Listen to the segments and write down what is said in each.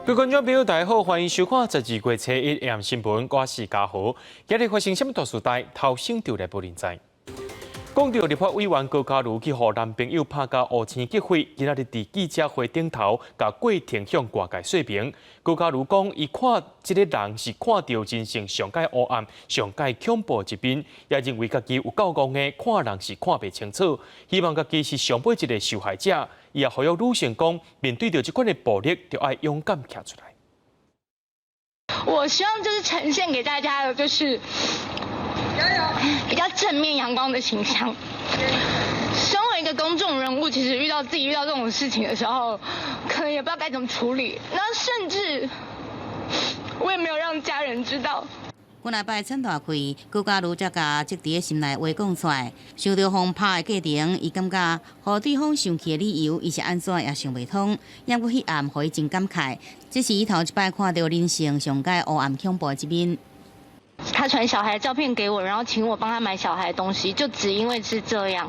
各位觀眾朋友，大家好，歡迎收看12月初一暗新聞，我是嘉豪。今日發生啥物大事代，頭先就來報您知。講著立法委員高嘉瑜去予男朋友拍甲烏青結血，今仔日佇記者會頂頭，共過程向外界說明。高嘉瑜講，伊看這个人是看著人生上蓋黑暗、上蓋恐怖的一面，也認為家己有夠戇的，看人是看袂清楚，希望家己是上尾一个受害者。伊也呼籲女性講，面對著這款的暴力，就愛勇敢徛出來。我希望就是呈現給大家的，就是比較正面陽光的形象。身為一個公眾人物，其實遇到自己遇到這種事情的時候，可能也不知道該怎麼處理。那甚至我也沒有讓家人知道。幾仔擺喘大氣，高嘉瑜才共積佇心內話講出來。受著予拍的過程，伊感覺予對方生氣的理由，伊是按怎也想袂通。猶閣彼暗，予伊真感慨。這是伊頭一擺看著人生上蓋黑暗恐怖的一面。他傳小孩的照片給我，然後請我幫他買小孩的東西，就只因為是這樣，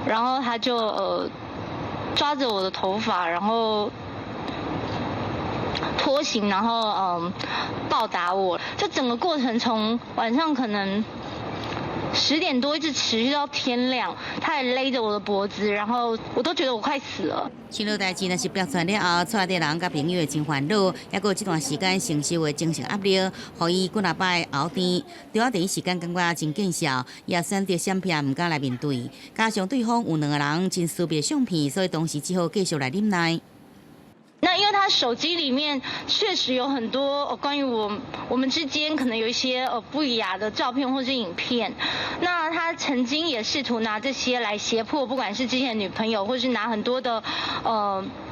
然後他就抓着我的頭髮，然後拖行，然後暴打我。這整個過程從晚上可能10點多一直持續到天亮，他還勒着我的脖子，然後我都覺得我快死了。這落代誌若是爆出了後，厝內底人佮朋友會真煩惱，猶閣這段時間承受的精神壓力，予伊幾若擺敖甜，著仔第一時間感覺真見笑，也選擇閃避，毋敢來面對。加上對方有兩个人真私密的相片，所以當時只好繼續來忍耐。那因為他手機裡面確實有很多關於我們之間可能有一些不雅的照片或是影片，那他曾經也試圖拿這些來脅迫，不管是之前的女朋友，或是拿很多的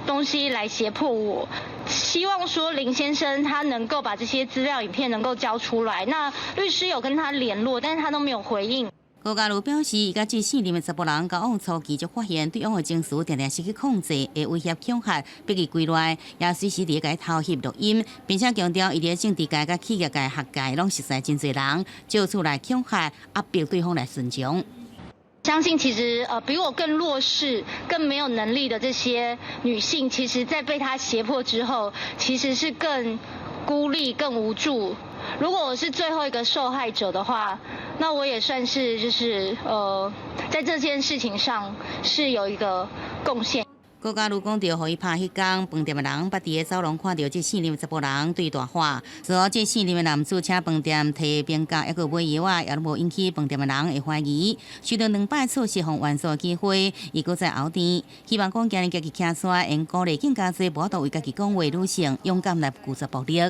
東西來脅迫我，希望說林先生他能夠把這些資料影片能夠交出來。那律師有跟他聯絡，但是他都沒有回應。高嘉瑜表示，伊佮這姓林的查埔人交往初期就發現對方的情緒定定失去控制，會威脅恐嚇，逼伊跪落，也隨時佇咧共伊偷翕錄音，並且強調伊佇政治界佮企業界、學界攏熟似真濟人，借此來恐嚇、壓迫對方來順從。相信其實比我更弱勢、更沒有能力的這些女性，其實在被他脅迫之後，其實是更孤立、更無助。如果我是最後一個受害者的話，那我也算是就是在這件事情上是有一個貢獻。高嘉瑜講著，予伊拍彼工，飯店的人捌佇咧走廊看著這姓林的查埔人對伊大喊，事後這姓林的男子請飯店提病假，猶閣買藥仔，也攏無引起飯店的人的懷疑。受著兩擺錯失予援助的機會，伊閣再敖甜，希望講今日家己徛出來，會鼓勵更加濟無法度為家己講話女性勇敢來拒絕暴力。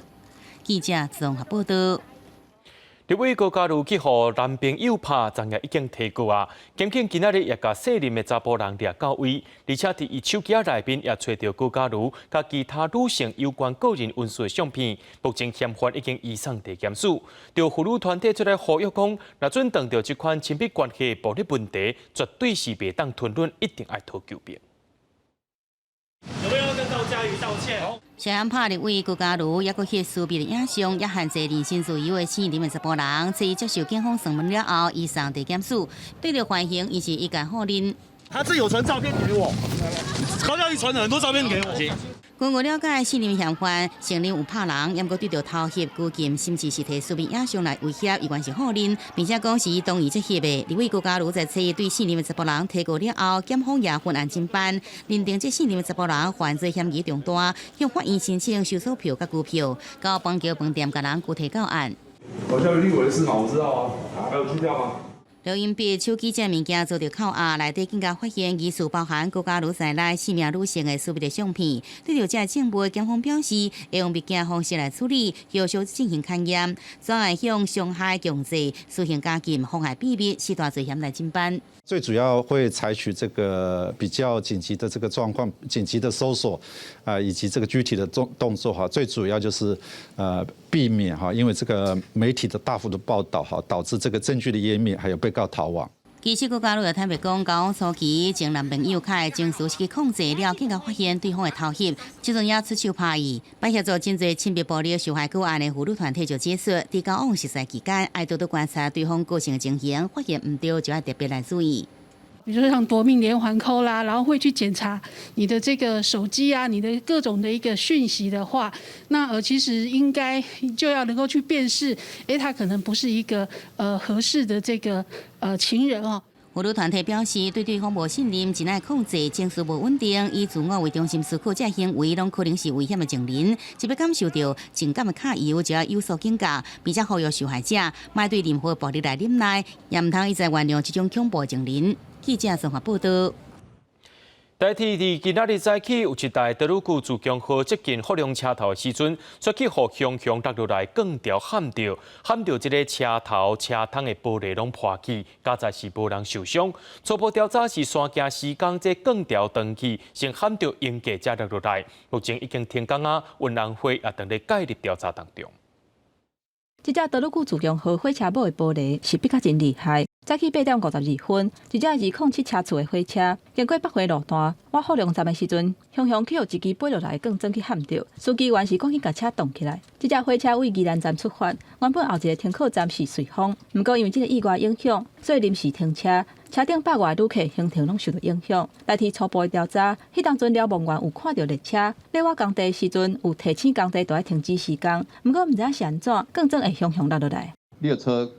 記者綜合報道。立委高嘉瑜去予男朋友拍，昨日已經提告啊。檢警今仔日也共姓林的查埔人掠到位，而且佇伊手機仔內面也揣著高嘉瑜佮其他女性有關個人隱私的相片。目前嫌犯已經移送地檢署。著婦女團體出來呼籲講，若準碰著這款親密關係暴力問題，絕對是袂當吞忍，一定愛討求平。有沒有跟高嘉瑜道歉？涉嫌拍立委高嘉瑜，猶閣翕私密的影像，也限制人身自由的姓林的查埔人，初一接受警方審問了後，移送地檢署，對著犯行，伊是一概否認。他是有傳照片給我，高嘉瑜傳了很多照片給我。根據了解，姓林嫌犯承認有拍人，猶閣對著偷翕、拘禁，甚至是提私密影像來威脅，伊完全否認，並且講是伊同意才翕的。立委高嘉瑜在初一對姓林的查埔人提告了後，檢方也分案偵辦，認定這姓林的查埔人犯罪嫌疑重大，向法院申請搜索票佮拘票，到板橋飯店共人拘提到案。高嘉瑜立委的事嘛，我知道啊，還有去掉嗎？錄音筆、手機這物件遭著扣押，內底更加發現疑似包含高嘉瑜在內四名女性的私密的相片。對著這證物，檢方表示會用物件方式來處理，後續進行勘驗，專案向傷害、強制、私刑監禁、妨害秘密四大罪嫌來偵辦。最主要會採取這個比較緊急的這個狀況，緊急的搜索啊，以及這個具體的動作哈，最主要就是避免哈，因為這個媒體的大幅的報道哈，導致這個證據的湮滅，還有被告逃亡。其實高嘉瑜也坦白講，交往初期前男朋友較會情緒失去控制了，更加發現對方會偷翕，這陣也出手拍伊。捌協助真濟親密暴力受害個案的婦女團體就指出，佇交往熟似期間，愛多多觀察對方個性的情形，發現毋對就愛特別來注意。比如說像奪命連環 call 啦，然後會去檢查你的這個手機啊，你的各種的一個訊息的話，那其實應該就要能夠去辨識，他可能不是一個合適的這個情人哦。婦女團體表示，對對方無信任、真愛控制、情緒無穩定、以自我為中心思考，這行為攏可能是危險的情人。一欲感受著情感的揩油，就要有所警覺，並且呼籲受害者莫對任何暴力來忍耐，也毋通一再原諒這種恐怖情人。記者綜合報道。台鐵佇今仔日早起有一台德魯固自強號接近福隆車頭的時陣，煞去予雄雄落落來鋼條撼著，撼著這个車頭車窗的玻璃攏破去，佳哉是無人受傷。初步調查是山徑施工這鋼條斷去，先撼著鷹架才落落來。目前已經停工啊，運安會也正咧介入調查當中。這隻德魯固自強號火車尾的玻璃是比較真厲害。早起8點52分，一隻207車次的火車經過北迴路段，往福隆站的時陣，雄雄去予一支飛落來鋼樁去撼著，司機員是趕緊共車擋起來。這隻火車為宜蘭站出發，原本後一个停靠站是瑞芳，毋過因為這个意外影響，所以臨時停車，車頂百外旅客行程攏受到影響。台鐵初步的調查，彼當陣瞭望員有看著列車，咧挖工地的時陣有提醒工地著愛停止施工，毋過毋知影是按怎，鋼樁會雄雄落落來。列車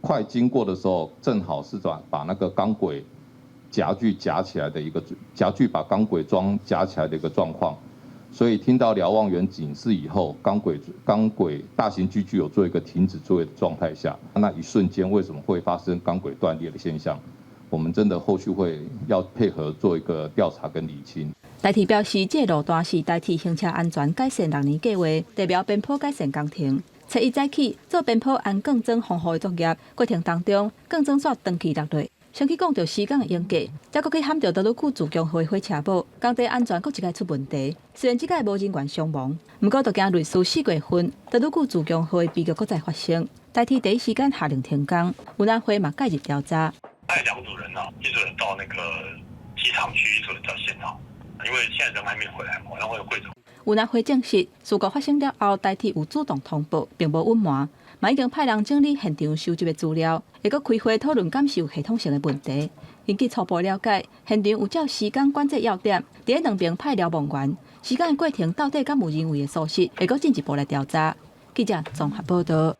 快經過的時候，正好是把那個鋼軌夾具夾起來的一個夾具，把鋼軌樁夾起來的一個狀況。所以聽到瞭望員警示以後，鋼軌大型機具有做一個停止作業的狀態下，那一瞬間為什麼會發生鋼軌斷裂的現象？我們真的後續會要配合做一個調查跟釐清。台鐵表示，這個路段是台鐵行車安全改善六年計劃地表邊坡改善工程。初一早起做邊坡安鋼樁防護的作業過程當中，鋼樁煞斷去落落，先去摃著施工的鷹架，再閣去撼著德魯固自強號的火車尾，工地安全閣一擺出問題。雖然這擺無人員傷亡，毋過就驚類似4月份德魯固自強號的悲劇閣再發生。台鐵第一時間下令停工，運安會嘛介入調查。派兩組人啊，一組人到那個機場去，一組人到現場，因為現在人還沒回來嘛，然後會有匯總。運安會證實，事故發生了後，台鐵有主動通報，並無隱瞞，嘛已經派人整理現場收集的資料，會閣開會討論敢是有系統性的問題。根據初步了解，現場有照時間管制要點，佇咧兩邊派瞭望員，施工的過程到底敢有人為的疏失，會閣進一步來調查。記者綜合報道。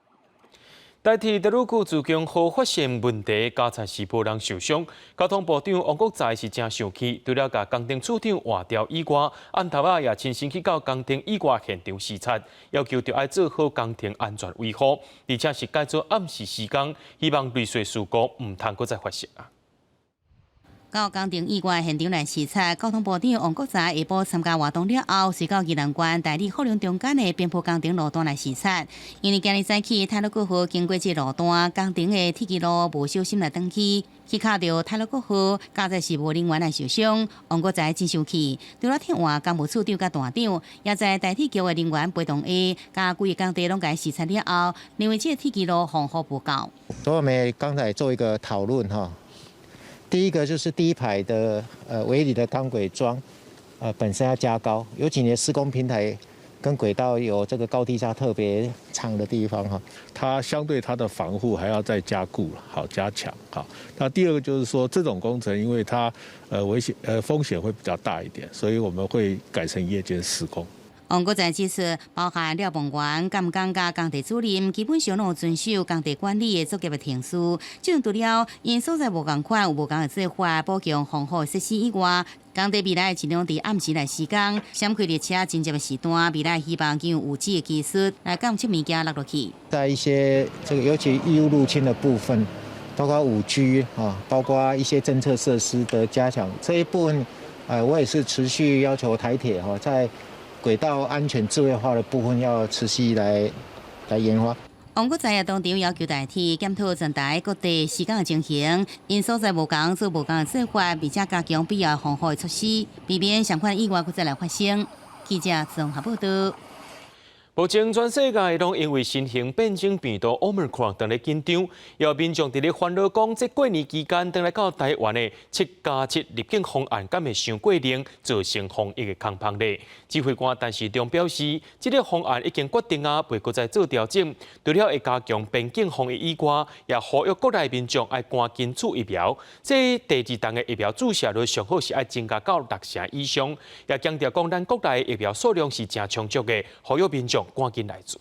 台鐵德魯固自強號發生問題，佳哉是無人受傷。交通部長王國材是誠生氣，除了共工程處長換掉以外，暗頭仔也親身去到工程意外現場視察，要求著愛做好工程安全維護，而且是改做暗時施工，希望類似事故毋通閣再發生啊。到工程意外現場來視察，交通部長王國材下晡參加活動了後，隨到宜蘭縣大里福隆中間的邊坡工程路段來視察。因為今日早起太魯閣號經過這路段，工程的鐵支路無小心來斷去，去卡著太魯閣號，佳哉是無人員來受傷。王國材真生氣，除了撤換工務處長佮段長，也在台鐵局的人員陪同下，共規个工地攏共視察了後，認為這個鐵支路防護無夠。所以我們剛才做一個討論哈。第一個就是第一排的圍籬的鋼軌樁，本身要加高，尤其你的施工平台跟軌道有這個高低差特別長的地方哈，它相對它的防護還要再加固，好加強好。那第二個就是說，這種工程因為它危險風險會比較大一點，所以我們會改成夜間施工。王國材指出，包含瞭望員、監工佮工地主任，基本上攏有遵守工地管理的作業的程序。這種除了因所在無仝款有無仝的做法，補強防護設施以外，工地未來盡量佇暗時來施工，閃開列車進入的時段，未來希望經由5G 的技術來監測物件落落去。在一些這個尤其異物入侵的部分，包括5G 啊，包括一些偵測設施的加強，這一部分，我也是持續要求台鐵哈在軌道安全智慧化的部分要持續來研發。王國材也當場要求台鐵檢討全台各地施工的情形，因所在無仝做無仝的做法，並且加強必要防護的措施，避免相款意外閣再來發生。記者綜合報道。目前全世界攏因為新型變種病毒 Omicron 當咧緊張，有民眾佇咧煩惱講，這過年期間轉來到台灣的7加7入境方案，敢會傷過龍，造成防疫的空縫咧？指揮官陳時中表示，這个方案已經決定啊，袂閣再做調整。除了會加強邊境防疫以外，也呼籲國內民眾愛趕緊注疫苗。這第二針的疫苗注射率上好是愛增加到六成以上。也強調講，咱國內疫苗數量是誠充足的，呼籲民眾趕緊來注。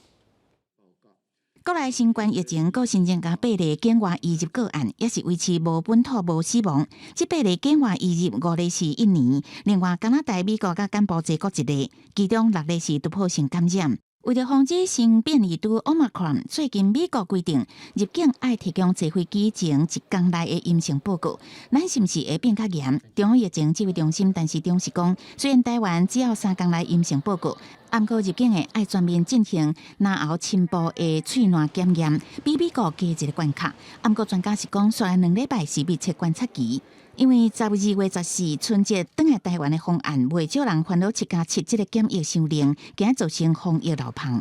國內新冠疫情閣新增加八例境外移入個案，也是維持無本土無死亡。這八例境外移入五例是印尼，另外加拿大、美國佮柬埔寨各一例，其中六例是突破性感染。為著防止新變異株 Omicron，最近美國規定入境愛提供坐飛機前一工內的陰性報告。咱是毋是會變較嚴？中央疫情指揮中心陳時中是講，雖然台灣只要三工內陰性報告，毋過入境的愛全面進行嚨喉深部的喙瀾檢驗，比美國加一个關卡。毋過專家是講，紲來兩禮拜是密切觀察期。因為12月14春節轉來台灣的方案，袂少人煩惱7加7這个檢疫傷龍，驚造成防疫漏縫。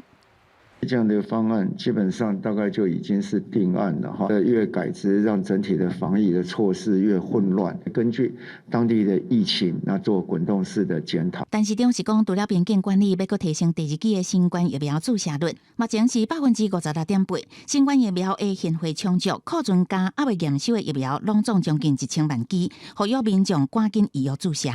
這樣的方案基本上大概就已經是定案了哈。越改只讓整體的防疫的措施越混亂。根據當地的疫情，那做滾動式的檢討。陳時中是講，除了邊境管理，欲閣提升第二劑的新冠疫苗注射率，目前是56.8%。新冠疫苗的現貨充足，庫存加猶未驗收的疫苗，攏總將近1000萬劑，呼籲民眾趕緊預約注射。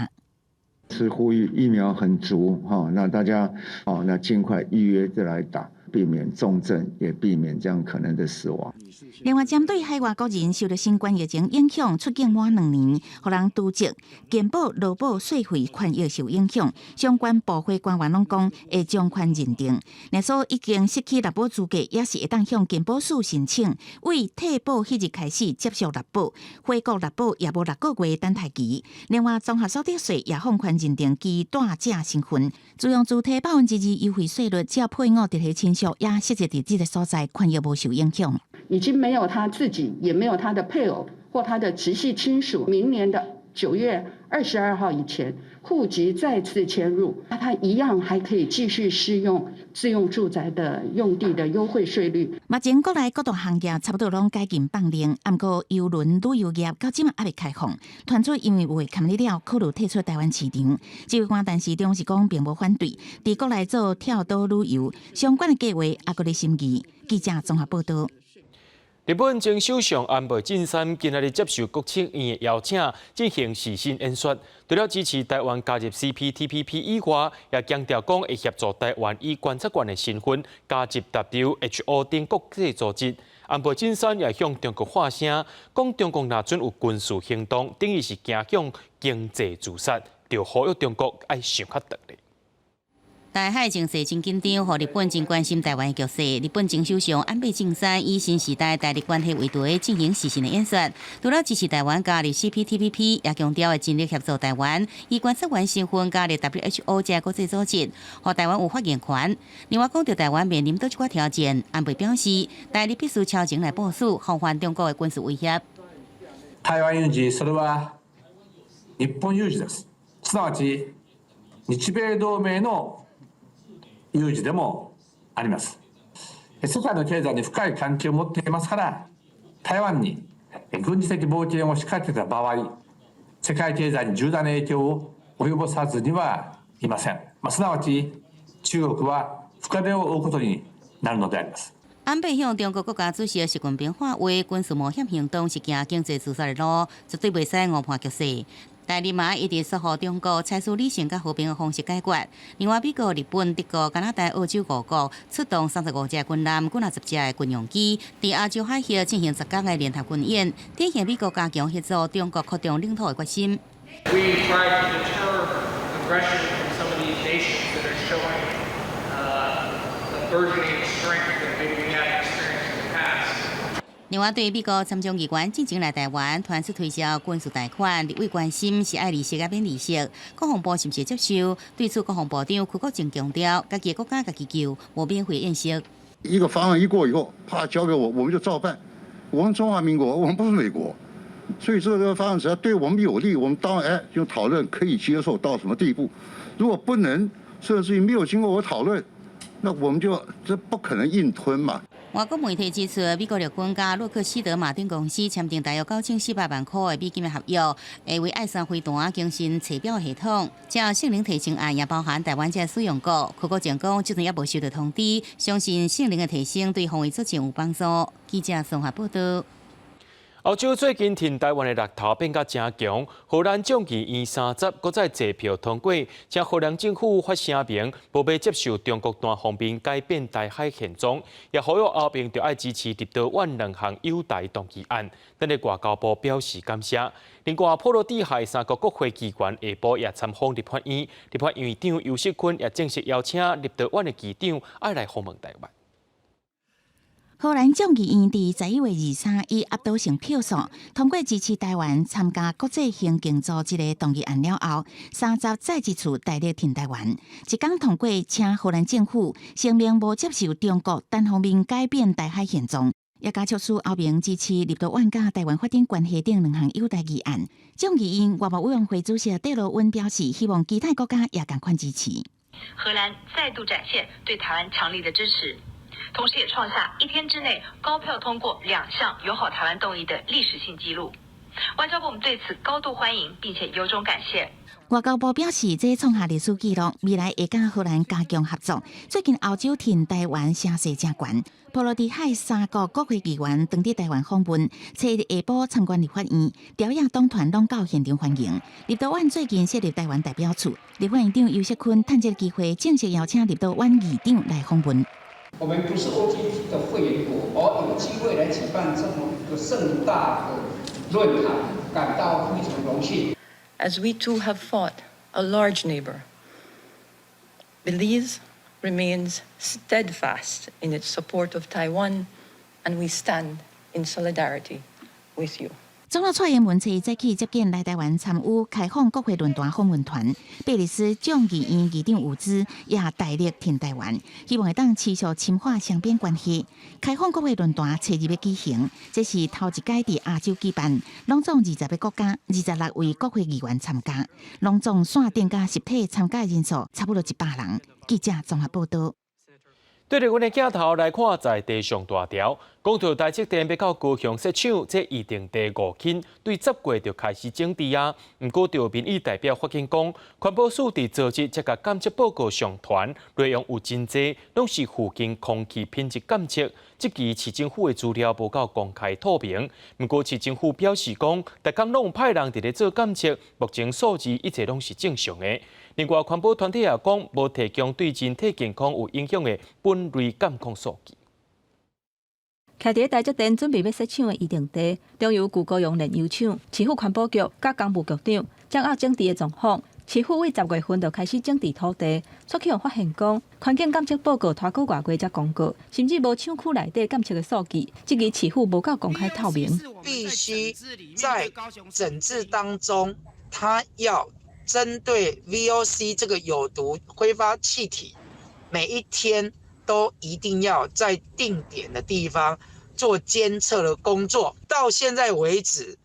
是呼籲疫苗很足哈，那大家哦，那盡快預約就來打。避免重症，也避免這樣可能的死亡。另外，針對海外國人受到新冠疫情影響，出境滿兩年，予人辭職、健保、勞保、稅費權益受影響，相關部會官員攏講會從寬認定。若說已經失去納保資格，也是會當向健保署申請，為退保彼日開始接受納保，回國納保也無六個月等待期。另外，綜合所得稅也放寬認定其帶者身份，自用住提2%優惠稅率，只要配偶直系親屬也設置佇這个所在，權益無受影響。已經沒有他自己，也沒有他的配偶或他的直系親屬。明年的9月22號以前，戶籍再次遷入，那他一樣還可以繼續適用自用住宅的用地的優惠稅率。目前國內各大行業差不多攏解禁放令，毋過郵輪旅遊業到這馬猶未開放。傳出因為有抗議了，考慮退出台灣市場。指揮官陳時中是講並無反對，佇國內做跳島旅遊相關的計劃，猶閣咧審議。記者綜合報道。日本前首相安倍晉三今仔日接受國策院的邀請，進行視訊演說。除了支持台灣加入 CPTPP 以外，也強調講會協助台灣以觀察員的身份加入 WHO 等國際組織。安倍晉三也向中國發聲，講中國若準有軍事行動，等於是走向經濟自殺，就呼籲中國愛想較長咧。台海情勢真緊張，予日本真關心台灣的局勢。日本前首相安倍晉三以新時代台日關係為題進行視訊的演說，除了支持台灣加入 CPTPP，也強調會盡力協助台灣以觀察員身份加入 WHO 這國際組織，予台灣有發言權。另外，講到台灣面臨佗一寡挑戰，安倍表示，台日必須超前來部署，防範中國的軍事威脅。台灣有事、それは日本有事です。すなわち日米同盟の有事でもあります。世界の経済に深い関係を持っていますから、台湾に軍事的冒険を仕掛けた場合、世界経済に重大な影響を及ぼさずにはいません。すなわち中国は深手を負うことになるのであります。安倍向中國國家主席習近平喊話，軍事冒險行動是行經濟自殺的路，絕對袂使誤判局勢。台日嘛一直說予中國採取理性佮和平的方式解決。另外，美國、日本、德國、加拿大、澳洲五國出動35隻軍艦、幾若十隻的軍用機，佇亞洲海域進行10工的聯合軍演，展現美國加強協助中國擴張領土的決心。 We try to deter aggression from some of these nations that are showing a burgeoning strength that maybe we haven't experienced in the past. 另外，對美國參眾議員進前來台灣，傳出推銷軍事貸款，立委關心是愛利息抑免利息，國防部是毋是接受？對此，國防部長邱國正強調，家己的國家家己救，無免費宴席。一個方案一過以後，啪交給我，我們就照辦。我們中華民國，我們不是美國，所以這個方案只要對我們有利，我們當然就討論可以接受到什麼地步。如果不能，甚至於沒有經過我討論，那我們就這不可能硬吞嘛。外國媒體指出，美國陸軍佮洛克希德馬丁公司簽訂大約9400萬塊的美金的合約，會為愛三飛彈更新測標系統。這性能提升案也包含台灣這使用國。柯國正講，這陣猶無收到通知，相信性能的提升對防衛作戰有幫助。記者綜合報道。歐洲最近挺台灣的力頭變甲誠強，荷蘭眾議院30閣再濟票通過，請荷蘭政府發聲明，無欲接受中國單方面改變台海現狀，也呼籲歐盟著愛支持立陶宛兩項友台動議案。等咧外交部表示感謝。另外，波羅的海三國國會議員下晡也參訪立法院，立法院長游錫堃也正式邀請立陶宛的議長愛來訪問台灣。荷蘭眾議院佇11月23以壓倒性票數通過支持台灣參加國際刑警組織的動議案了後，30再一次大力挺台灣，一工通過請荷蘭政府聲明無接受中國單方面改變台海現狀，也加促使歐盟支持立陶宛佮台灣發展關係等兩項友台議案。眾議院外貿委員會主席戴羅溫表示，希望其他國家也仝款支持。荷蘭再度展現對台灣強力的支持。同時也創下一天之內高票通過兩項友好台灣動議的歷史性紀錄。外交部我們對此高度歡迎，並且由衷感謝。外交部表示，這創下歷史紀錄，未來會佮荷蘭加強合作。最近歐洲挺台灣聲勢誠懸，波羅的海三國國會議員當佇台灣訪問，初日下晡參觀立法院，朝野黨團攏到現場歡迎。立陶宛最近設立台灣代表處，立法院長游錫堃趁這個機會正式邀請立陶宛議長來訪問。我們不是 OGP 的會員國，而有機會來舉辦這麼一個盛大的論壇，感到非常榮幸。 As we too have fought a large neighbor, Belize remains steadfast in its support of Taiwan, and we stand in solidarity with you. 總統蔡英文初早起接見來台灣參與開放國會論壇訪問團，貝里斯眾議院議長伍茲也大力挺台灣，希望會當持續深化雙邊關係。開放國會論壇初日欲舉行，這是頭一屆佇亞洲舉辦，攏總20個國家、26位國會議員參加，攏總線頂佮實體參加人數差不多100人。記者綜合報道。對著阮的鏡頭來看，在地上大條，講著台積電欲到高雄設廠，這預定地5頃，對10月就開始整治啊。毋過，著民意代表發現講，環保署佇昨日才共監測報告上傳，內容有真濟，攏是附近空氣品質監測，這期市政府的資料無夠公開透明。毋過市政府表示講，逐工攏派人佇咧做監測，目前數字一切攏是正常的。另外，環保團體也講，無提供對人體健康有影響的苯類監控數據。徛佇台積電準備欲設廠的預定地，中油舊高雄煉油廠、市府環保局佮工務局長掌握整治的狀況。市府對10月份就開始整治土地，卻去予發現講，環境監測報告拖閣外月才公告，甚至無廠區內底監測的數據，這個市府無夠公開透明。必須在整治當中，他要針對 VOC 這個有毒揮發氣體，每一天都一定要在定點的地方做監測的工作。到現在為止，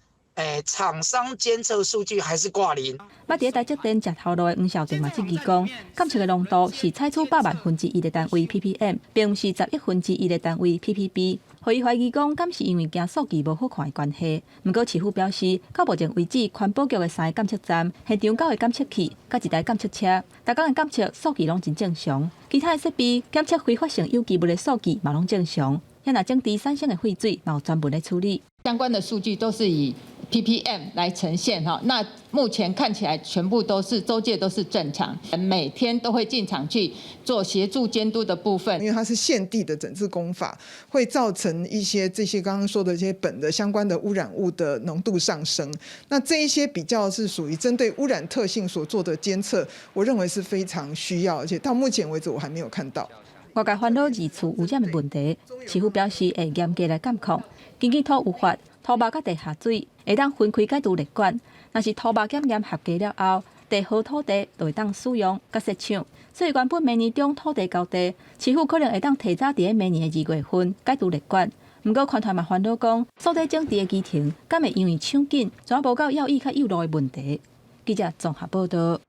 廠商監測數據還是掛零。捌佇台積電食頭路的黃少定嘛質疑講，監測的濃度是採取百萬分之一的單位 ppm，並毋是十億分之一的單位 ppb。予伊懷疑講，敢是因為驚數據無好看的關係。毋過市府表示，到目前為止，環保局的三个監測站、現場九个監測器、佮一台監測車，逐工的監測數據攏真正常。其他的設備檢測揮發性有機物的數據嘛攏正常。遐若整治產生的廢水，嘛有專門來處理。相關的數據都是以 ppm 來呈現哈，那目前看起來全部都是周界都是正常，每天都會進場去做協助監督的部分。因為它是現地的整治工法，會造成一些這些剛剛說的這些苯的相關的污染物的濃度上升。那這一些比較是屬於針對污染特性所做的監測，我認為是非常需要，而且到目前為止我還沒有看到。外界煩惱二次污染的問題，市府表示會嚴格來監控。根據土污法，土肉佮地下水會當分開解毒列管。若是土肉檢驗合格了後，地好土地就會當使用佮設廠。所以原本明年中土地交地，市府可能會當提早佇明年的2月份解除列管。毋過，團體嘛煩惱講，土地整治的期程，敢會因為搶緊，怎無夠要義較幼路的問題？記者綜合報道。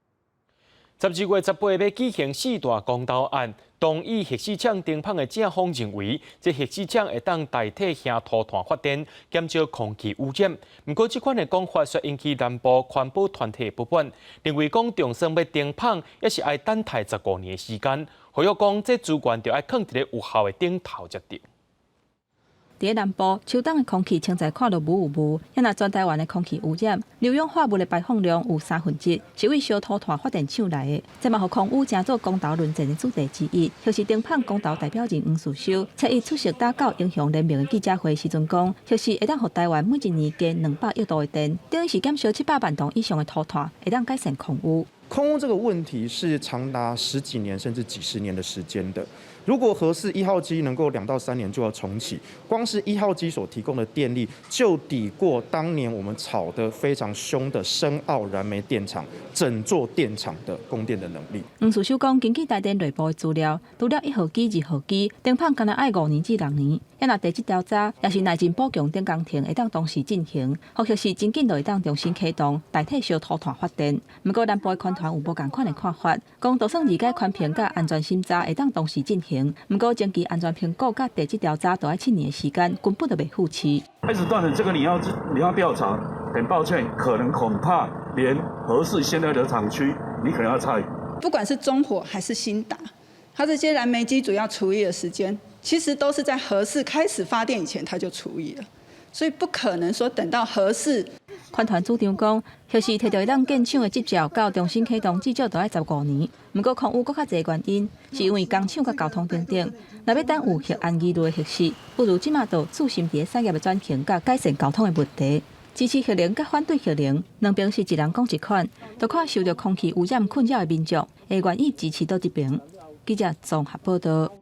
12月18欲舉行四大公投案，同意核四廠停麭的正方認為，這核四廠會當代替燃塗炭發電，減少空氣污染。毋過，這款的講法卻引起南部環保團體不滿，認為講就算欲停麭，也是愛等待15年的時間。呼籲講，這資源著愛囥佇咧有效的頂頭才對。佇南部，秋冬的空氣清在看著霧有霧，抑若全台灣的空氣污染，硫氧化物的排放量有三分之一是為燒塗炭發電廠來的。這嘛予空污成做公投論戰的主題之一。核四停麭公投代表人黃士修，七日出席打狗英雄聯盟的記者會時陣講，核四會當予台灣每一年加200億度的電，等於是減燒700萬噸以上的塗炭，會當改善空污。空污這個問題是長達十幾年甚至幾十年的時間的。如果核四一號機能夠2到3年就要重啟，光是一號機所提供的電力就抵過當年我們炒得非常兇的深澳燃煤電廠整座電廠的供電的能力。黃士修講，根據台電內部的資料，除了一號機、二號機停麭，敢若愛5年至6年。抑若地質調查，也是內政補強等工程會當同時進行，予核四真緊就會當重新啟動，代替燒塗炭發電。毋過南部的環團有無仝款的看法，講就算二階寬頻佮安全審查會當同時進行，毋過前期安全評估佮地質調查都愛7年的時間，根本就袂赴市。開始斷層，這個你要調查，很抱歉，可能恐怕連核四現在的廠區，你可能要拆。不管是中火還是興達，它這些燃煤機組要除役的時間，其實都是在核四開始發電以前，它就除役了，所以不可能說等到核四。環團主張講，核四提著會當建廠的執照到重新啟動，至少都愛15年。毋過空污閣較濟原因，是因為工廠佮交通等等。若欲等有核安疑慮的核四，不如這馬就注心佇咧產業的轉型佮改善交通的問題。支持核能佮反對核能，兩邊是一人講一款，就看受著空氣污染困擾的民眾會願意支持佗一邊。記者綜合報道。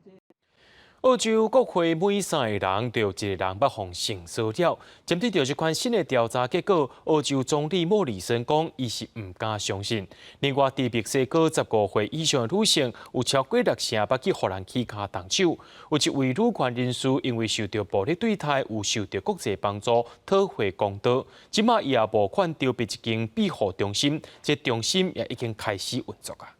澳洲國會每三個人就有一個人捌予性騷擾。針對著這款新的調查結果，澳洲總理莫里森講，伊是毋敢相信。另外，佇墨西哥15歲以上的女性有超過六成捌去予人起跤動手。有一位女權人士因為受著暴力對待，有受著國際幫助討回公道。這馬伊也募款籌備一間庇護中心，這中心也已經開始運作啊。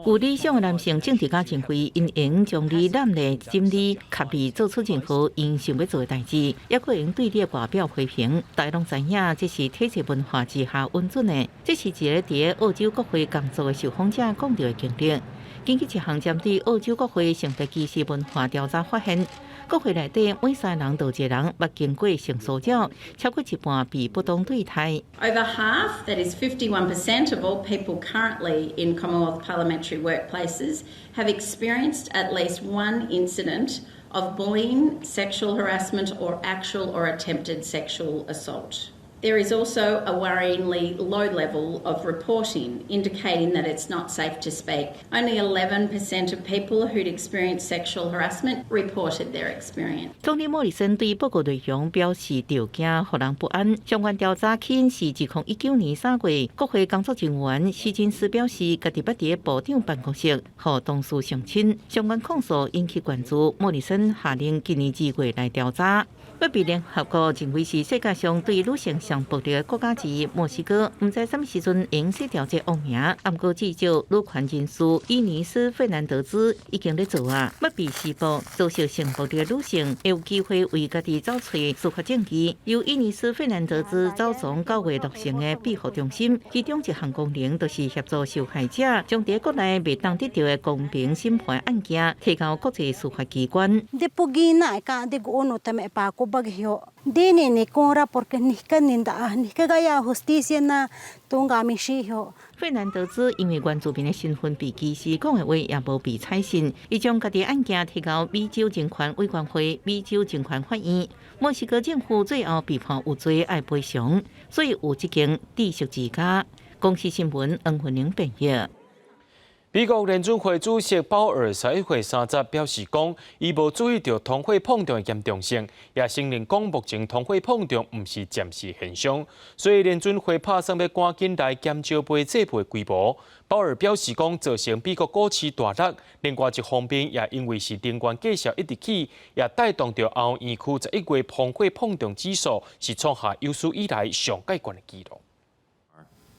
有理想的男性政治家認為，𪜶會用將你攬咧審理，給你做出任何𪜶想欲做的代誌，猶閣會用對你的外表批評。大家攏知影，這是體制文化之下允准的。這是一个佇澳洲國會工作的受訪者講著的經歷。根據一項針對澳洲國會性別歧視文化調查發現，國會內底每三人就一個人捌經過性騷擾，超過一半被不當對待。 Over half, that is 51% of all people currently in Commonwealth parliamentary workplaces, have experienced at least one incident of bullying, sexual harassment, or actual or attempted sexual assault. There is also a worryingly low level of reporting, indicating that it's not safe to speak. Only 11% of people who'd experienced sexual harassment reported their experience. 總理莫里森對報告內容表示著驚，予人不安。相關調查起因是2019年3月，國會工作人員希金斯表示，家己捌佇部長辦公室予同事性侵，相關控訴引起關注。莫里森下令今年2月來調查。欲被聯合國認為是世界上對女性上暴力的國家之一，墨西哥毋知啥物時陣會洗掉這惡名。毋過至少女權人士伊尼斯費南德茲已經咧做啊，欲被施暴、遭受性暴力的女性會有機會為家己走揣司法正義。由伊尼斯費南德茲走總9月落成的庇護中心，其中一項功能就是協助受害者將佇國內袂當得著的公平審判案件提交國際司法機關。 Dini ni kora porque nihkan ninda nihkagaya justicia na tunga mishiho。費南德茲因為原住民的身份被歧視，講的話也無被採信。伊將家己案件提交美洲人權委員會、美洲人權法院。墨西哥政府最後被判有罪，愛賠償，所以有這間知識之家。公視新聞黃雲玲編譯。美國聯準會主席鮑爾11月30表示講，伊無注意著通貨膨脹的嚴重性，也承認講目前通貨膨脹毋是暫時現象，所以聯準會拍算欲趕緊來減少買債的規模。鮑爾表示講，造成美國股市大落，另外一方面也因為是能源價格一直起，也帶動著歐元區11月通貨膨脹指數是創下有史以來上蓋懸的紀錄。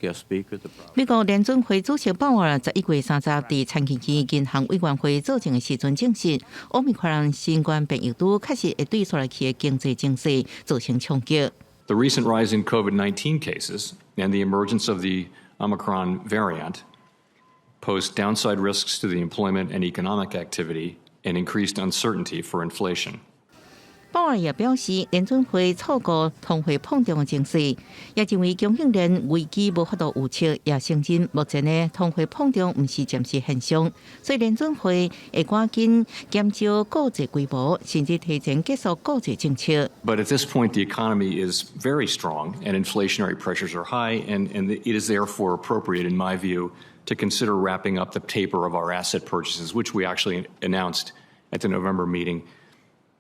Guest speaker. The 美國聯準會主席鮑爾11月30佇參議院銀行委員會作證的時陣證實，奧密克戎新冠變異株確實會對紲來去的經濟情勢造成衝擊。 The recent rise in COVID-19 cases and the emergence of the Omicron variant pose downside risks to the employment and economic activity and increased uncertainty for inflation. 鮑爾也表示，聯準會錯過通貨膨脹的情勢，也認為供應鏈危機無法度預測，也承認目前的通貨膨脹毋是暫時現象，所以聯準會會趕緊減少購債規模，甚至提前結束購債政策。 But at this point, the economy is very strong and inflationary pressures are high, and it is therefore appropriate, in my view, to consider wrapping up the taper of our asset purchases, which we actually announced at the November meeting,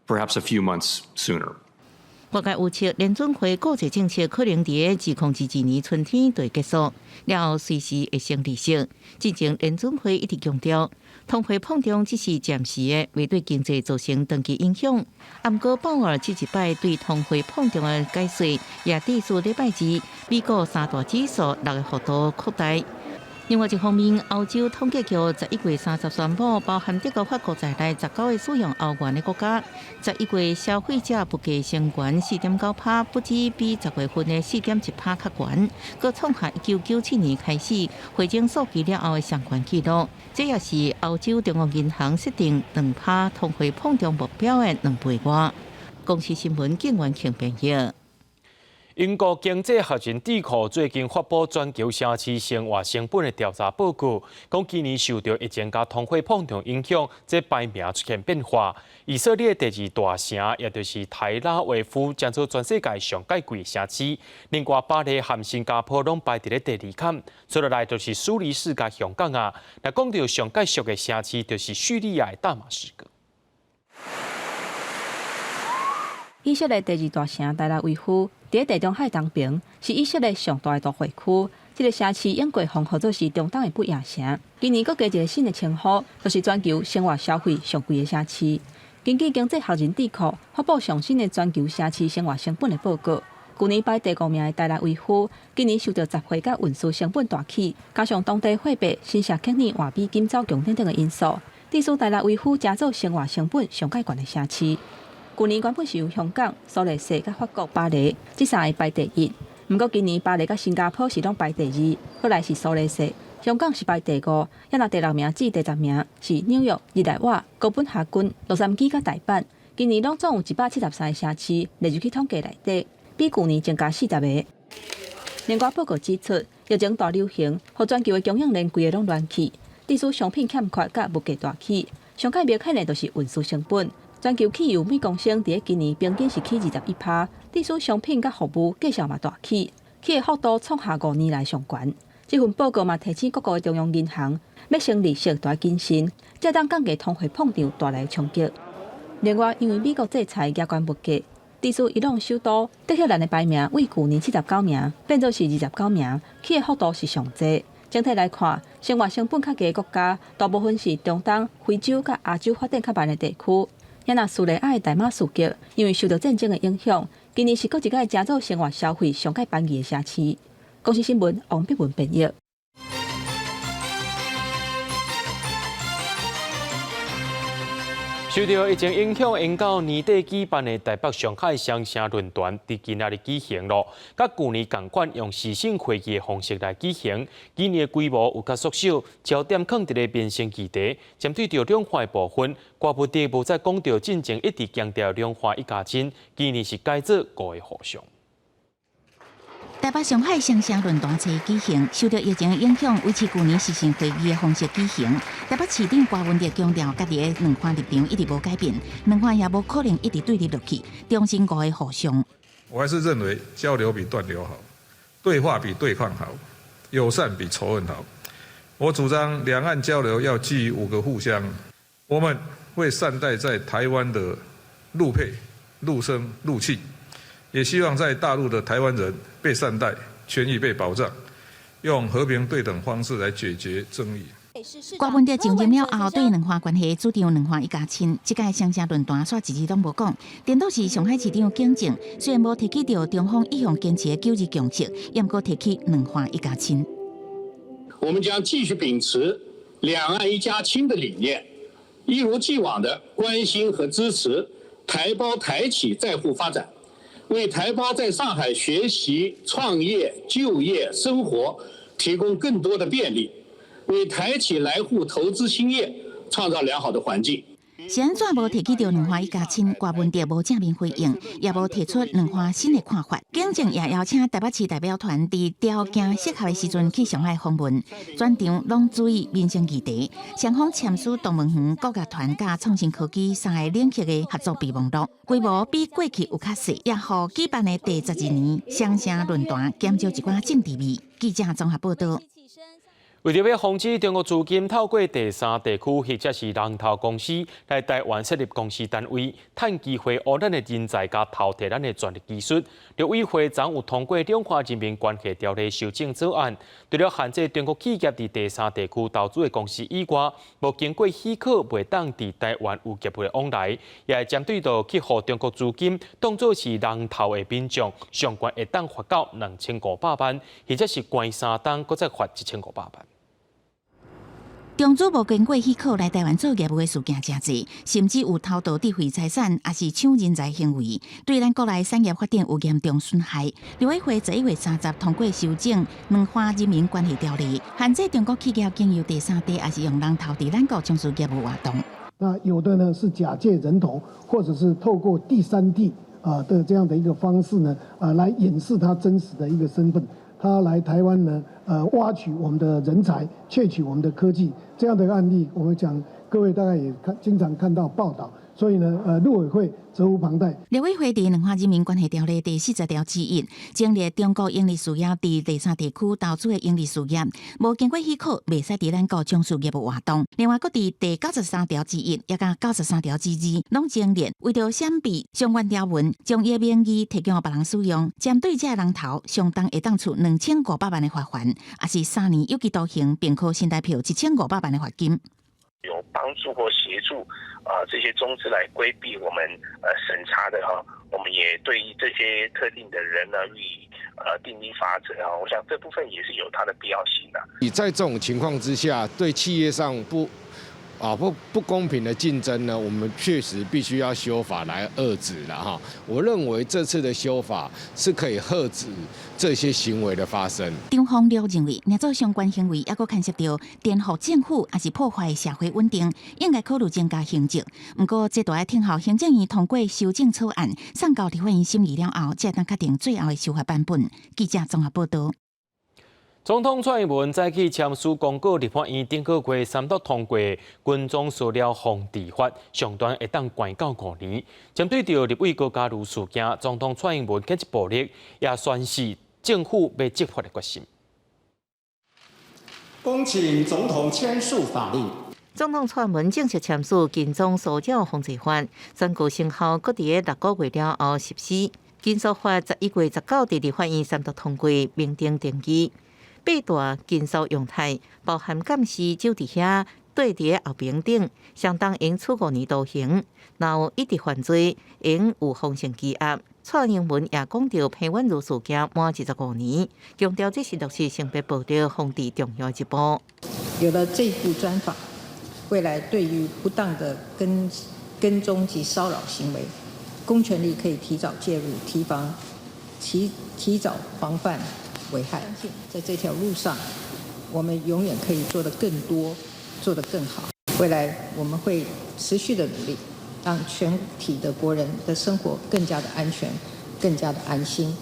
perhaps a few months sooner. 外界預測聯準會購債政策可能佇2022年春天就會結束，了後隨時會升利息。之前聯準會一直強調，通貨膨脹只是暫時的，未對經濟造成長期影響。毋過鮑爾這一擺對通貨膨脹的解說，也致使禮拜二美股三大指數六个幅度擴大。另外一方面，歐洲統計局11月30宣布，包含德國、法國在內19個使用歐元的國家，十一月消費者物價升懸4.9%，不止比10月份的4.1%較懸，閣創下1997年開始匯整數據了後的上懸紀錄。這也是歐洲中央銀行設定2%通貨膨脹目標的2倍外。公視新聞警員慶編譯。英國經濟學人智庫最近發布全球城市生活成本的調查報告，講今年受著疫情佮通貨膨脹影響，這排名出現變化。以色列第二大城，也就是台拉維夫，成做全世界上蓋貴的城市。另外，巴黎和新加坡攏排佇咧第二坎，接落來就是蘇黎世佮香港啊。若講著上蓋俗的城市，就是敘利亞的大馬士革。以色列第二大城台拉維夫，佇咧地中海東邊，是以色列上大的都會區。這个城市永過封號做是中東的不夜城。今年閣加一个新的稱呼，就是全球生活消費上貴的城市。根據經濟學人智庫發布上新的全球城市生活成本的報告，去年排第五名的台拉維夫，今年受著雜貨佮運輸成本大起，加上當地貨幣新舍克爾換美金走強等等的因素，致使台拉維夫成做生活成本上蓋懸的城市。去年原本是由香港、蘇黎世佮法國巴黎這三个排第一，毋過今年巴黎佮新加坡是攏排第二，過來是蘇黎世，香港是排第五，猶若第六名至第十名是紐約、日內瓦、哥本哈根、洛杉磯佮大阪。今年攏總有173個城市列入去統計內底，比舊年增加40個。另外報告指出，疫情大流行，予全球的供應鏈規个攏亂去，致使商品欠缺佮物價大起。上蓋明顯的就是運輸成本。全球汽油每公升佇咧今年平均是起21%，致使商品佮服務價數嘛大起，起的幅度創下5年來上懸。這份報告嘛提醒各國的中央銀行，欲升利息著愛謹慎，才當降低通貨膨脹帶來的衝擊。另外，因為美國制裁加懸物價，致使伊朗首都德黑蘭的排名為舊年79名變做是29名，起的幅度是上濟。整體來看，生活成本較低的國家，大部分是中東、非洲佮亞洲發展較慢的地區。猶若敘利亞的大馬士革，因為受著戰爭的影響，今年是閣一擺成做生活消費上蓋便宜的城市。公視新聞王碧文編譯。受著疫情影響，延到年底舉辦的台北上海雙城論壇，佇今仔日舉行囉。佮舊年仝款，用視訊會議的方式來舉行。今年的規模有較縮小，焦點囥佇咧民生議題，針對著兩岸的部分，郭文德無再講著進前一直強調兩岸一家親，今年是改做五个互相。台北上海雙城論壇初一舉行，受著疫情影響，維持舊年視訊會議的方式舉行。台北市長郭文德強調，家己的兩岸立場一直無改變，兩岸也無可能一直對立落去，重申五个互相。我還是認為交流比斷流好，對話比對抗好，友善比仇恨好。我主張兩岸交流要基於五個互相，我們會善待在台灣的陸配、陸生、陸企。也希望在大陸的台灣人被善待，權益被保障，用和平對等方式來解決爭議。郭文哲就任了後，對兩岸關係主張兩岸一家親，這屆雙城論壇煞一字攏無講。顛倒是上海市長景正，雖然無提起著中方一向堅持的九二共識，也毋過提起兩岸一家親。我們將繼續秉持兩岸一家親的理念，一如既往的關心和支持台胞台企在滬發展，為台胞在上海學習、創業、就業、生活提供更多的便利，為台企來滬投資興業創造良好的環境。是按怎無提起著兩岸一家親？郭文哲無正面回應，也無提出兩岸新的看法。景正也邀請台北市代表團佇條件適合的時陣去上海訪問，全場攏注意民生議題。雙方簽署東盟園國樂團佮創新科技三个領域的合作備忘錄，規模比過去有較細，也予舉辦的第12年雙城論壇減少一寡政治味。記者綜合報導。為著欲防止中國資金透過第三地區或者是人頭公司來台灣設立公司單位，趁機會挖咱的人才佮偷提咱的專利技術，陸委會昨有通過《兩岸人民關係條例》修正草案，除了限制中國企業佇第三地區投資的公司以外，無經過許可袂當佇台灣有業務的往來，也會針對著去予中國資金當做是人頭的民眾，上懸會當罰到2500萬，或者是關3冬，閣再罰1500萬。中資無經過許可來台灣做業務的事件誠濟，甚至有偷盜智慧財產，抑是搶人才行為，對咱國內產業發展有嚴重損害。陸委會11月30通過修正《兩岸人民關係條例》，限制中國企業經由第三地，抑是用人頭佇咱國從事業務活動。那有的呢是假借人頭，或者是透過第三地啊的這樣的一個方式呢，啊來掩飾他真實的一個身份。他來台灣呢，挖取我們的人才，竊取我們的科技，這樣的案例，我們講各位大概也看，經常看到報道。所以呢，陸委會責無旁貸。陸委會佇兩岸人民關係條例第40條之一，增列中國營利事業佇第三地區投資的營利事業，無經過許可，袂使佇咱國從事業務活動。另外，閣佇第93條之一，也佮93條之二，攏增列為著閃避相關條文，將伊名義提供予別人使用，針對這个人頭，上重會當處2500萬的罰鍰，抑是3年有期徒刑，並科新台票1500萬的罰金。有幫助或協助啊這些中資來規避我們審查的哈，我們也對於這些特定的人呢予以訂立罰則啊，我想這部分也是有它的必要性的。你在這種情況之下，對企業上不公平的競爭呢，我們確實必須要修法來遏止了哈。我認為這次的修法是可以遏止這些行為的發生。張宏亮認為，若做相關行為，猶閣牽涉著顛覆政府，抑是破壞社會穩定，應該考慮增加刑責。毋過，這著愛等候行政院通過修正草案，送交立法院審議了後，才會當確定最後的修法版本。記者綜合報導。總統蔡英文早起簽署公告，立法院頂個月三讀通過軍裝騷擾防治法，上懸會當關到5年。針對著立委高嘉瑜事件，總統蔡英文譴責暴力，也宣示政府欲執法的決心。恭請總統簽署法令。總統蔡英文正式簽署跟蹤騷擾防治法，宣告生效，閣佇6個月了後實施。禁騷法11月19日立法院三讀通過，明定定義。八大禁騷樣態，包含監視、守佇遐、綴佇後爿等，相當應處5年徒刑。若有一直犯罪，應有風險羈押。蔡英文也講著彭婉如事件滿25年，強調這是落實性別暴力防治重要一步。有了這部專法，未來對於不當的跟蹤及騷擾行為，公權力可以提早介入，提防提提早防範危害。在這條路上，我們永遠可以做得更多，做得更好。未來我們會持續的努力，讓全體的國人的生活更加的安全，更加的安心。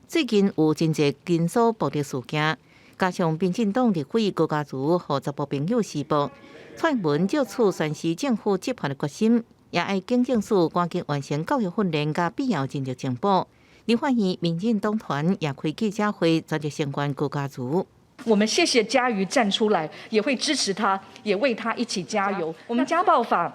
最近有真濟禁騷暴力事件，加上民進黨立委高嘉瑜予查埔朋友施暴，蔡英文藉此宣示政府執法的決心，也愛警政署趕緊完成教育訓練佮必要人力增補。立法院民進黨團也開記者會，全力聲援高嘉瑜。我們謝謝嘉瑜站出來，也會支持他，也為他一起加油。我們家暴法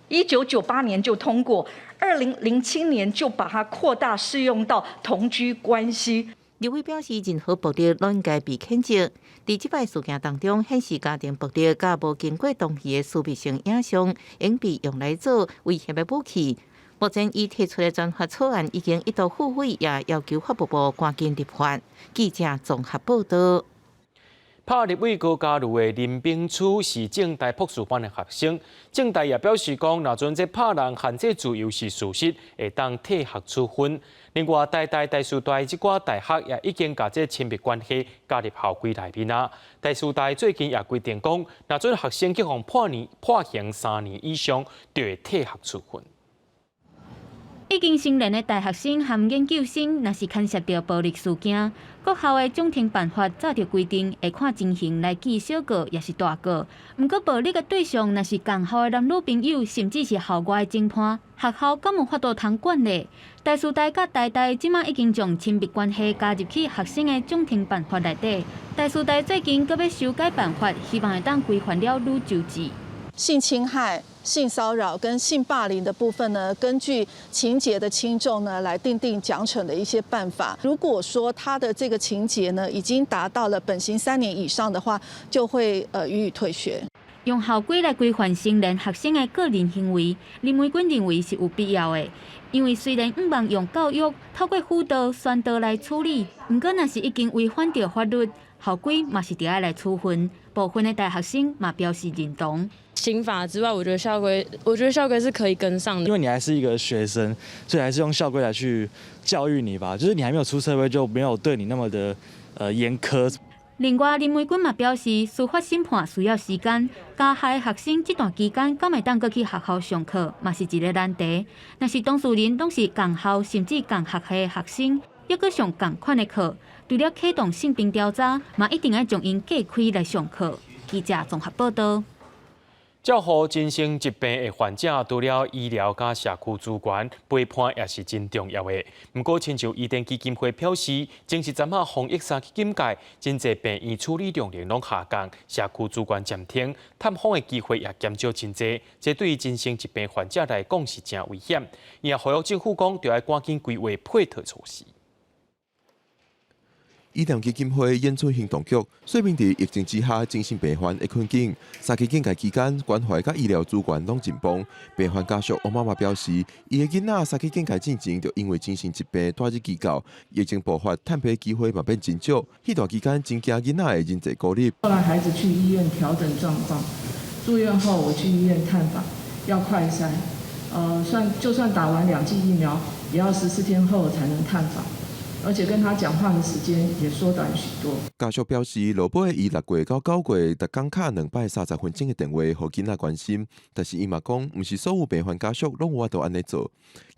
1998年就通過，2007年就把它擴大適用到同居關係。立委表示，任何暴力攏應該被譴責。佇這擺事件當中，顯示家庭暴力佮無經過同意的私密性影像，應被用來做威脅的武器。目前伊提出的專法草案已經一度付委，也要求法務部趕緊立法。記者綜合報道。拍立委高嘉瑜的林秉樞是政大博士班的學生，政大也表示講，若準這拍人限制自由是事實，會當退學處分。另外，台大、台師大這寡大學也已經共這親密關係加入校規內面啊。台師大最近也規定講，若準學生去予判刑3年以上，就會退學處分。已經成年的大學生和研究生，若是牽涉著暴力事件，各校的獎懲辦法早就規定會看情形來記小過，抑是大過。毋過暴力的對象若是仝校的男女朋友，甚至是校外的情伴，學校敢有法度通管咧？台師大佮台大這馬已經將親密關係加入去學生的獎懲辦法內底。台師大最近閣欲修改辦法，希望會當規範了愈周至。性侵害、性騷擾跟性霸凌的部分呢，根據情節的輕重呢，來訂定獎懲的一些辦法。如果說他的這個情節呢，已經達到了本刑3年以上的話，就會予以退學。用校規來規範成年學生的個人行為，林美君認為是有必要的。因為雖然向望用教育透過輔導、宣導來處理，毋過若是已經違反著法律，校規嘛是著愛來處分。部分的大學生嘛表示認同。刑法之外，我覺得校規是可以跟上的。因為你還是一個學生，所以還是用校規來去教育你吧。就是你還沒有出社會，就沒有對你那麼的嚴苛。另外，林美君嘛表示，司法審判需要時間，加害學生這段期間敢會當閣去學校上課，嘛是一個難題。若是當事人攏是仝校甚至仝學系學生，猶閣上仝款的課，除了啟動性平調查，嘛一定愛將𪜶隔開來上課。記者綜合報道。照護精神疾病的患者，除了醫療佮社區資源陪伴也是真重要的。毋過，親像伊甸基金會表示，前一陣仔防疫三級警戒，真濟病院處理量能攏下降，社區資源暫停，探訪的機會也減少真濟。這對於精神疾病患者來講是誠危險。伊也呼籲政府講，著愛趕緊規劃配套措施。伊甸基金會演出行動局說明，佇疫情之下，精神病患的困境。三級警戒期間，關懷佮醫療資源攏緊繃。病患家屬王媽媽表示，伊的囡仔三級警戒進前就因為精神疾病蹛入機構，疫情爆發，探病機會嘛變真少。彼段期間真驚囡仔的人際孤立。後來孩子去醫院調整狀況，住院後我去醫院探訪，要快篩，算就算打完兩劑疫苗，也要14天後才能探訪。而且跟他講話的時間也縮短許多。家屬表示，落尾伊6月到9月，逐工敲2擺30分鐘的電話，予囡仔關心。但是伊嘛講，毋是所有病患家屬攏有法度按呢做。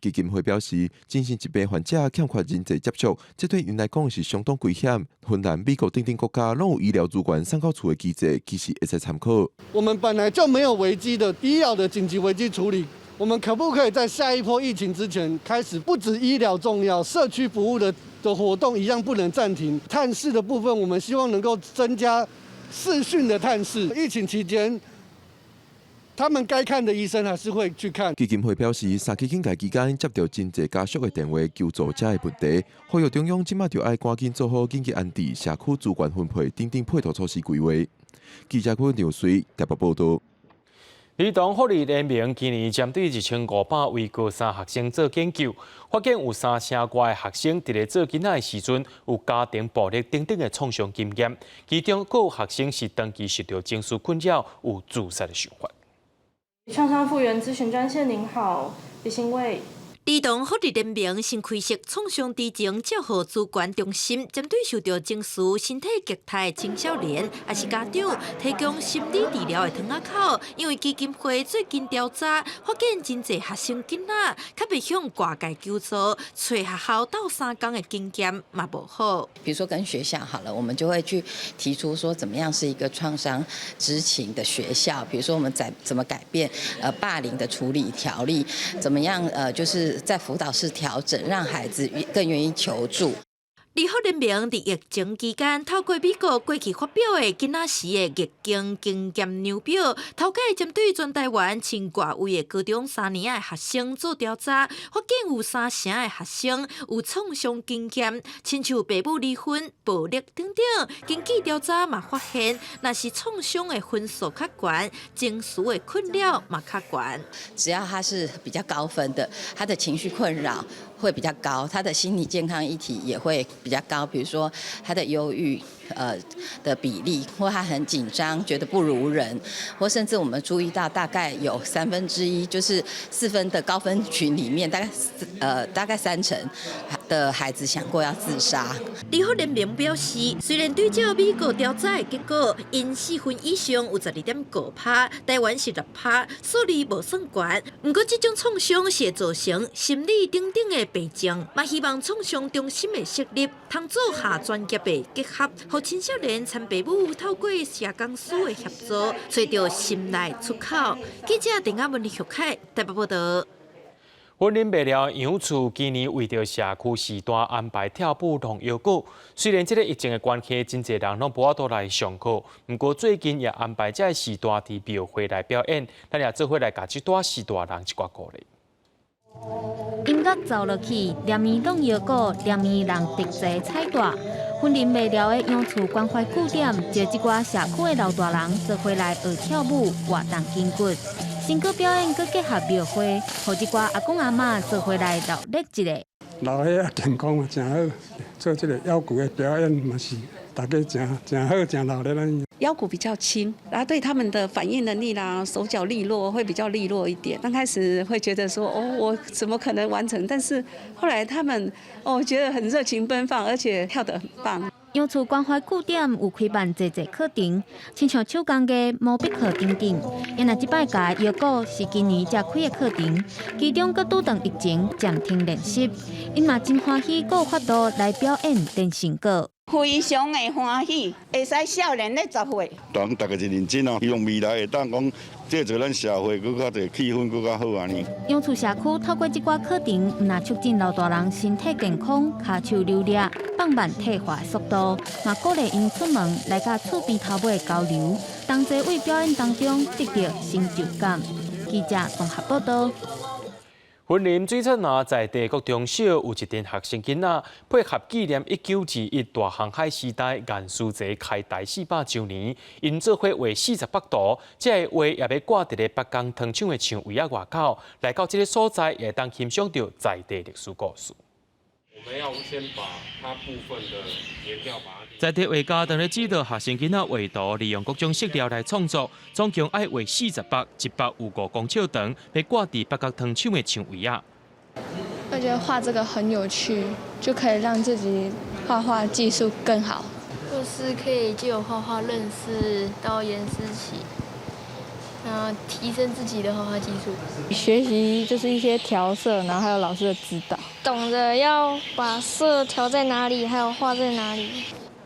基金會表示，精神疾病患者欠缺人際接觸，這對𪜶來講是相當危險。芬蘭、美國等等國家攏有醫療資源送到厝的機制，其實會使參考。我們本來就沒有危機的醫療的緊急危機處理。我們可不可以在下一波疫情之前開始？不止醫療重要，社區服務的活動一樣不能暫停。探視的部分，我們希望能夠增加視訊的探視。疫情期間，他們該看的醫生還是會去看。基金會表示，三級警戒期間接著真濟家屬的電話求助這个問題，呼籲中央這馬就愛趕緊做好緊急安置、社區資源分配等等配套措施規劃。記者潘劉水台北報道。兒童福利聯盟今年針對1500位高三學生做研究，發現有三成外的學生佇咧做囡仔的時陣有家庭暴力等等的創傷經驗，其中閣有學生是長期受著情緒困擾，有自殺的想法。創傷復原諮詢專線，您好，李新偉。兒童福利聯盟新開設創傷知情照護資源中心，針對受著情緒、身體虐待的青少年，抑是家長，提供心理治療的窗仔口。因為基金會最近調查，發現真濟學生囡仔較袂向外界求助，揣學校鬥相共的經驗嘛無好。比如說跟學校好了，我們就會去提出說，怎麼樣是一個創傷知情的學校？比如說我們在怎麼改變霸凌的處理條例，怎麼樣就是在輔導室調整，讓孩子更願意求助。立法聯盟佇疫情期間，透過美國過去發表的囡仔時的逆境經驗量表，頭擺針對全台灣千外位的高中三年的學生做調查，發現有三成的學生有創傷經驗，親像爸母離婚、暴力等等。根據調查嘛發現，若是創傷的分數較懸，情緒的困擾嘛較懸。只要他是比較高分的，他的情緒困擾會比較高，他的心理健康議題也會比較高，比如說他的憂鬱的比例，或他很緊張，覺得不如人，或甚至我們注意到大概有1/3，就是4分的高分群裡面，大概3成的孩子想過要自殺。立法聯盟表示，雖然對照美國調查的結果，𪜶4分以上有12.5%，台灣是6%，數字無算懸。毋過這種創傷是會造成心理等等的病症，嘛希望創傷中心的設立，通做下專業的結合，予青少年參爸母透過社工師的協助，揣著心內出口。記者鄧亞文、李玉凱台北報道。雲林麥寮楊厝今年為著社區時段安排跳舞龍腰鼓，雖然這个疫情的關係，真濟人攏無法度來上課，毋過最近也安排這个時段佇廟會來表演，咱也做伙來共這段時段人一寡鼓勵。音樂奏落去，連綿龍腰鼓，連綿人特齊彩帶。雲林麥寮的楊厝關懷據點，招這寡社區的老大人做伙來學跳舞，活動筋骨。新歌表演閣結合廟會，予這寡阿公阿嬤做伙來熱鬧一下。老歲仔健康嘛誠好，做這个腰鼓的表演嘛是大家誠誠好誠熱鬧。腰鼓比較輕，然後對他們的反應能力啦、手腳利落會比較利落一點。剛開始會覺得說，哦，我怎麼可能完成？但是後來他們，哦，覺得很熱情奔放，而且跳得很棒。楊厝關懷據點有開辦濟濟課程，親像手工藝、毛筆課等等。𪜶若這擺教的腰鼓是今年才開的課程，其中閣拄著疫情暫停練習，𪜶嘛真歡喜，閣有法度來表演練成果。非常的歡喜，會使少年咧10歲。當大家真認真哦，希望未來會當講製造咱社會閣較濟氣氛閣較好按呢。楊厝社區透過這寡課程，毋但促進老大人身體健康、跤手流利、放慢退化速度，嘛鼓勵𪜶出門來佮厝邊頭尾交流，同齊為表演當中得著成就感。記者綜合報道。雲林水產仔在地國中小有一陣學生囡仔配合紀念1921大航海時代顏書濟開台400週年，𪜶做伙畫48圖，這个畫也欲掛佇咧北港糖廠的牆圍仔外口，來到這个所在，會當欣賞著在地歷史故事。我們要先把它部分的顏料把它。在地畫家當咧指導學生囡仔畫圖，利用各種色料來創作，總共愛畫40幅，105公尺長，欲掛佇北角糖廠的牆圍仔。我覺得畫這個很有趣，就可以讓自己畫畫技術更好。就是可以藉由畫畫認識到顏思齊，然後提升自己的畫畫技術。學習就是一些調色，然後還有老師的指導。懂得要把色調在哪裡，還有畫在哪裡。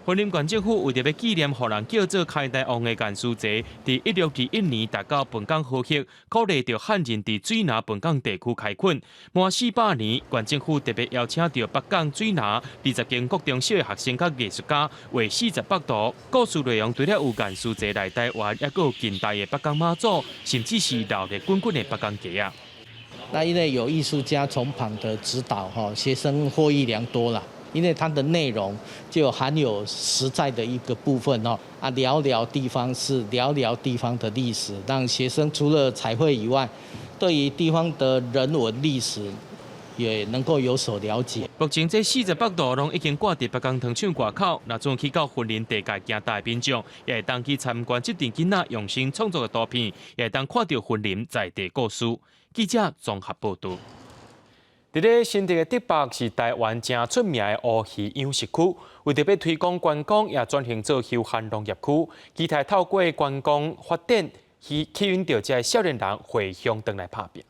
雲林縣政府為著欲紀念予人叫做開台王的顏書濟，佇1621年達到本港河域，鼓勵著漢人佇水林本港地區開墾。滿400年，縣政府特別邀請著北港水林20間國中小的學生佮藝術家畫48圖，故事內容除了有顏書濟來台灣，抑閣有近代的北港媽祖，甚至是熱鬧滾滾的北港街仔。那因為有藝術家從旁的指導，哈，學生獲益良多啦。因為它的內容就含有實在的一個部分哦，啊，聊聊地方事，聊聊地方的歷史，讓學生除了彩繪以外，對於地方的人文歷史也能夠有所了解。目前這48圖攏已經掛佇北港糖廠外口，若陣去到雲林地界行大民眾，也會當去參觀這陣囡仔用心創作的圖片，也會當看著雲林在地故事。記者綜合報導。佇咧新竹的竹北是台灣誠出名的烏魚養殖區，為著欲推廣觀光，也轉型做休閒農業區，期待透過觀光發展，去吸引著這少年人回鄉轉來拍拚。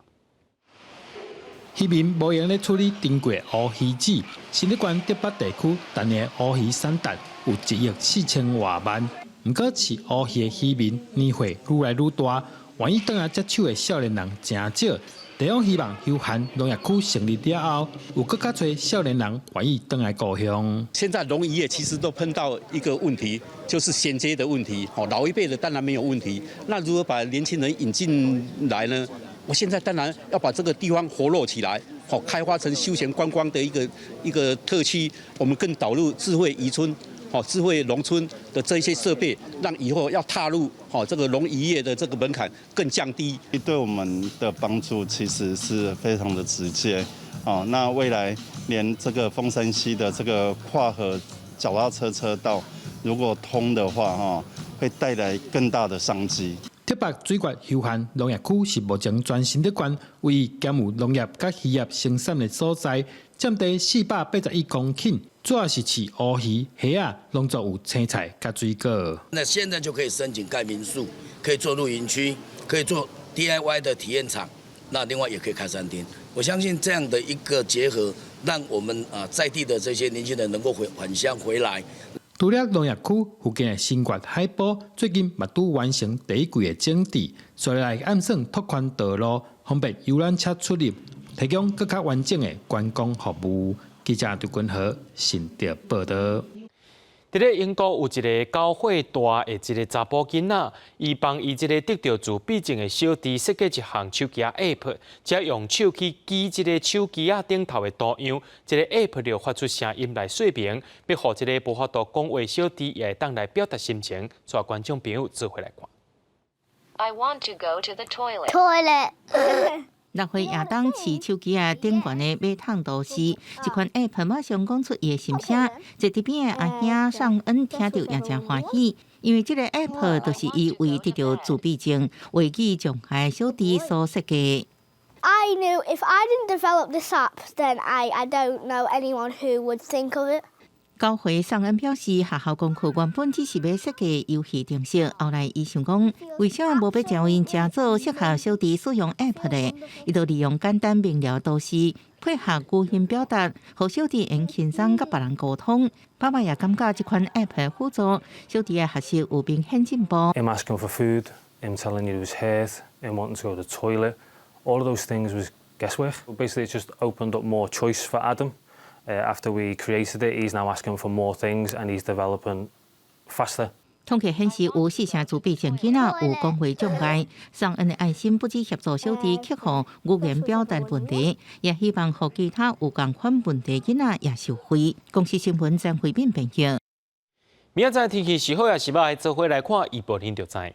漁民無閒咧處理珍貴烏魚子，新竹縣竹北地區逐年烏魚產值有1億4千外萬。毋過飼烏魚的漁民年歲愈來愈大，願意轉來接手的少年人誠少。地方希望休閒農業區成立了後，有閣較濟少年人願意轉來故鄉。現在農漁業其實都碰到一個問題，就是銜接的問題。老一輩的當然沒有問題，那如何把年輕人引進來呢？我現在當然要把這個地方活絡起來，好開發成休閒觀光的一個特區。我們更導入智慧漁村、智慧農村的這些設備，讓以後要踏入這個農漁業的這個門檻更降低。對我們的幫助其實是非常的直接。哦，那未來連這個鳳山溪的這個跨河腳踏車車道如果通的話，哈，會帶來更大的商機。鐵北水月休閒農業區是目前全新竹縣唯一兼有農業佮漁業生產的所在，佔地481公頃，主要是飼烏魚、蝦仔，農作有青菜佮水果。那現在就可以申請蓋民宿，可以做露營區，可以做 DIY 的體驗場，那另外也可以開餐廳。我相信這樣的一個結合，讓我們啊在地的這些年輕人能夠回返鄉回來。除了農業區附近的新月海埔，最近嘛拄完成第一季的整治，所以來按算拓寬道路，方便遊覽車出入，提供閣較完整的觀光服務。記者劉君和新竹報導。佇咧英國有一個9歲大的一個查埔囡仔，伊幫伊這個得著自閉症的小弟設計一項手機 App，只要用手去指這個手機仔頂頭的圖樣，這個 App 就發出聲音來說明，欲予這個無法度講話小弟也會當來表達心情。帶觀眾朋友做伙來看。 I want to go to the toilet. Toilet. 6歲亞當飼手機仔頂懸的馬桶圖示，這款 App 馬上講出伊的心聲。坐佇邊的阿兄尚恩聽著也誠歡喜，因為這個 App 就是伊為得著自閉症、話語障礙小弟所設計。 I knew if I didn't develop this app, then I don't know anyone who would think of it. 9歲尚恩表示，學校功課原本只是欲設計遊戲程式，後來伊想講，為啥無欲將𪜶成做適合小弟使用 App 咧？伊就利用簡單明了圖示，配合語音表達，予小弟會輕鬆佮別人溝通。爸爸也感覺這款 App 的輔助，小弟的學習有明顯進步。 Him asking for food, him telling you he was hurt, him wanting to go to the toilet, all of those things was guesswork. Basically, it just opened up more choice for Adam. After we created it, he's now asking for more things and he's developing faster. 統計顯示，有四成自閉症囡仔有講話障礙。尚恩的愛心不只協助小弟克服語言表達問題，也希望予其他有仝款問題囡仔也受惠。公視新聞張惠敏編譯。明仔載天氣是好抑是䆀，做伙來看預報恁就知。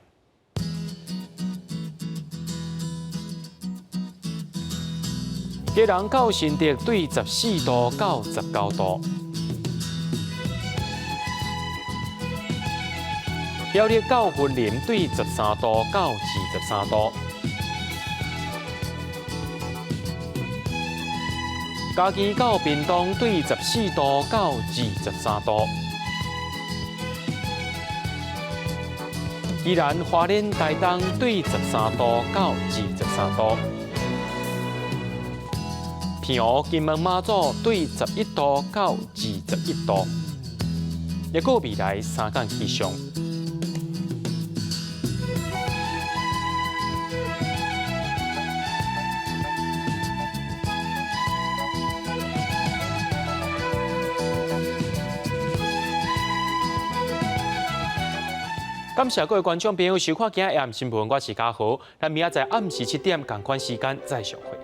基隆到新竹對14度到19度，苗栗到雲林對13度到23度，嘉義到屏東對14度到23度，宜蘭花蓮台東對13度到23度。澎湖金門馬祖對11度到21度，抑閣未來三工氣象。感謝各位觀眾朋友收看今仔日新聞，我是嘉豪，咱明仔載暗時7點仝款時間再相會。